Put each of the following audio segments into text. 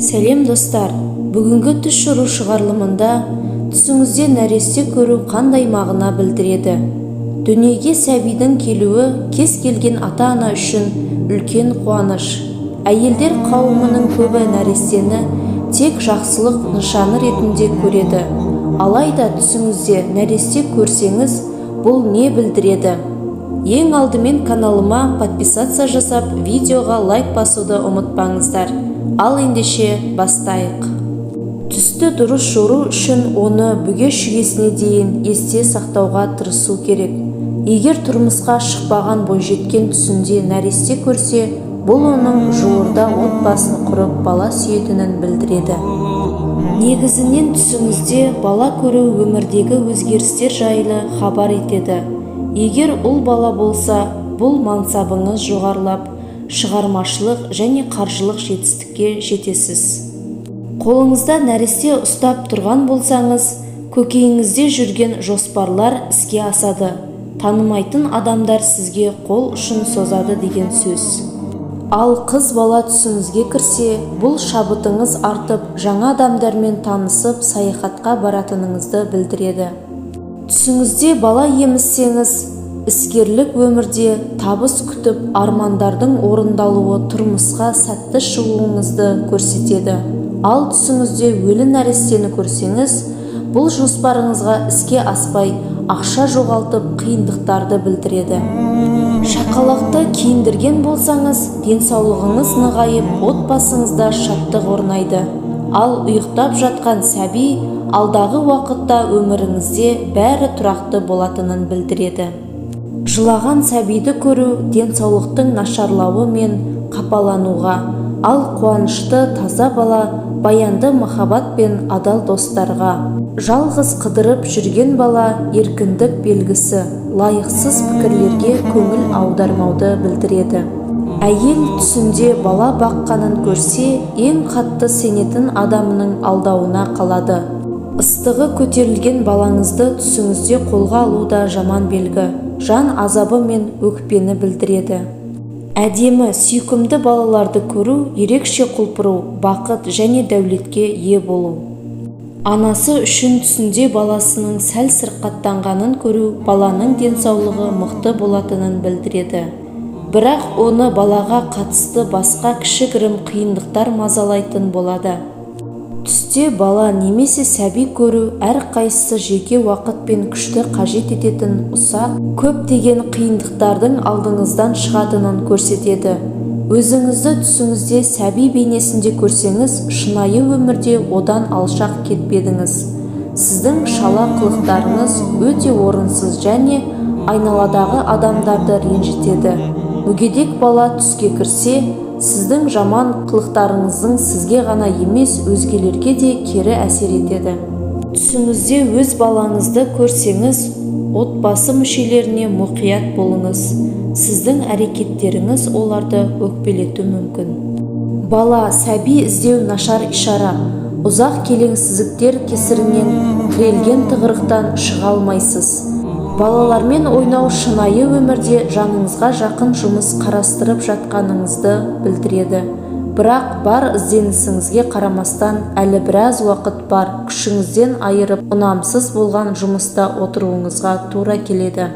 Сәлем, достар! Бүгінгі түс жору шығарылымында түсіңізде нәресте көру қандай мағына білдіреді? Дүниеге сәбидің келуі кез келген ата-ана үшін үлкен қуаныш. Әйелдер қауымының көбі нәрестені тек жақсылық нышаны ретінде көреді. Алайда түсіңізде нәресте көрсеңіз, бұл не білдіреді? Ең алдымен каналыма подписаться жасап, видеоға лайк басуды ұмытпаңыздар. Ал ендеше, бастайық. Түсті дұрыс жору үшін оны бүге-шігесіне дейін есте сақтауға тырысу керек. Егер тұрмысқа шықпаған бойжеткен түсінде нәресте көрсе, бұл оның жуырда отбасын құрып, бала сүйетінін білдіреді. Негізінен түсіңізде бала көру өмірдегі өзгерістер жайлы хабар етеді. Егер ұл бала болса, бұл мансабыңыз жоғарылап, шығармашылық және қаржылық жетістікке жетесіз. Қолыңызда нәресте ұстап тұрған болсаңыз, көкейіңізде жүрген жоспарлар іске асады, танымайтын адамдар сізге қол ұшын созады деген сөз. Ал қыз бала түсіңізге кірсе, бұл шабытыңыз артып, жаңа адамдармен танысып, саяхатқа баратыныңызды білдіреді. Түсіңізде бала емізсеңіз, іскерлік өмірде табыс күтіп, армандардың орындалуы, тұрмысқа сәтті шығуыңызды көрсетеді. Ал түсіңізде өлі нәрестені көрсеңіз, бұл жоспарыңызға іске аспай, ақша жоғалтып, қиындықтарды білдіреді. Шақалақты киіндірген болсаңыз, денсаулығыңыз нығайып, отбасыңызда шаттық орнайды. Ал ұйықтап жатқан сәби алдағы уақытта өміріңізде бәрі тұрақты болатынын білдіреді. Жылаған сәбиді көру денсаулықтың нашарлауы мен қапалануға, ал қуанышты таза бала баянды махаббат пен адал достарға. Жалғыз қыдырып жүрген бала еркіндік белгісі, лайықсыз пікірлерге көңіл аудармауды білдіреді. Әйел түсінде бала баққанын көрсе, ең қатты сенетін адамының алдауына қалады. Ыстығы көтерілген балаңызды түсіңізде қолға алу да жаман белгі, жан азабы мен өкпені білдіреді. Әдемі, сүйкімді балаларды көру ерекше құлпыру, бақыт және дәулетке ие болу. Анасы үшін түсінде баласының сәл сырқаттанғанын көру баланың денсаулығы мықты болатынын білдіреді, бірақ оны балаға қатысты басқа кішігірім қиындықтар мазалайтын болады. Түсте бала немесе сәби көру әрқайсысы жеке уақыт пен күшті қажет ететін ұсақ көптеген қиындықтардың алдыңыздан шығатынын көрсетеді. Өзіңізді түсіңізде сәби бейнесінде көрсеңіз, шынайы өмірде одан алшақ кетпедіңіз. Сіздің шала қылықтарыңыз өте орынсыз және айналадағы адамдарды ренжітеді. Мүгедек бала түске кірсе, сіздің жаман қылықтарыңыздың сізге ғана емес, өзгелерге де кері әсер етеді. Түсіңізде өз балаңызды көрсеңіз, отбасы мүшелеріне мұқият болыңыз, сіздің әрекеттеріңіз оларды өкпелетуі мүмкін. Бала, сәби іздеу нашар ишара, ұзақ келеңсіздіктер кесірінен тірелген тығырықтан шыға алмайсыз. Балалармен ойнау шынайы өмірде жаныңызға жақын жұмыс қарастырып жатқаныңызды білдіреді, бірақ бар ізденісіңізге қарамастан, әлі біраз уақыт бар күшіңізден айырып, ұнамсыз болған жұмыста отыруыңызға тура келеді.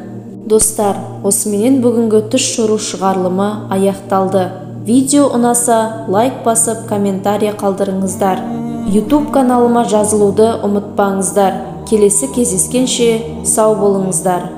Достар, осыменен бүгінгі түс жору шығарылымы аяқталды. Видео ұнаса, лайк басып, комментарий қалдырыңыздар. YouTube каналыма жазылуды ұмытпаңыздар. Келесі кездескенше сау болыңыздар!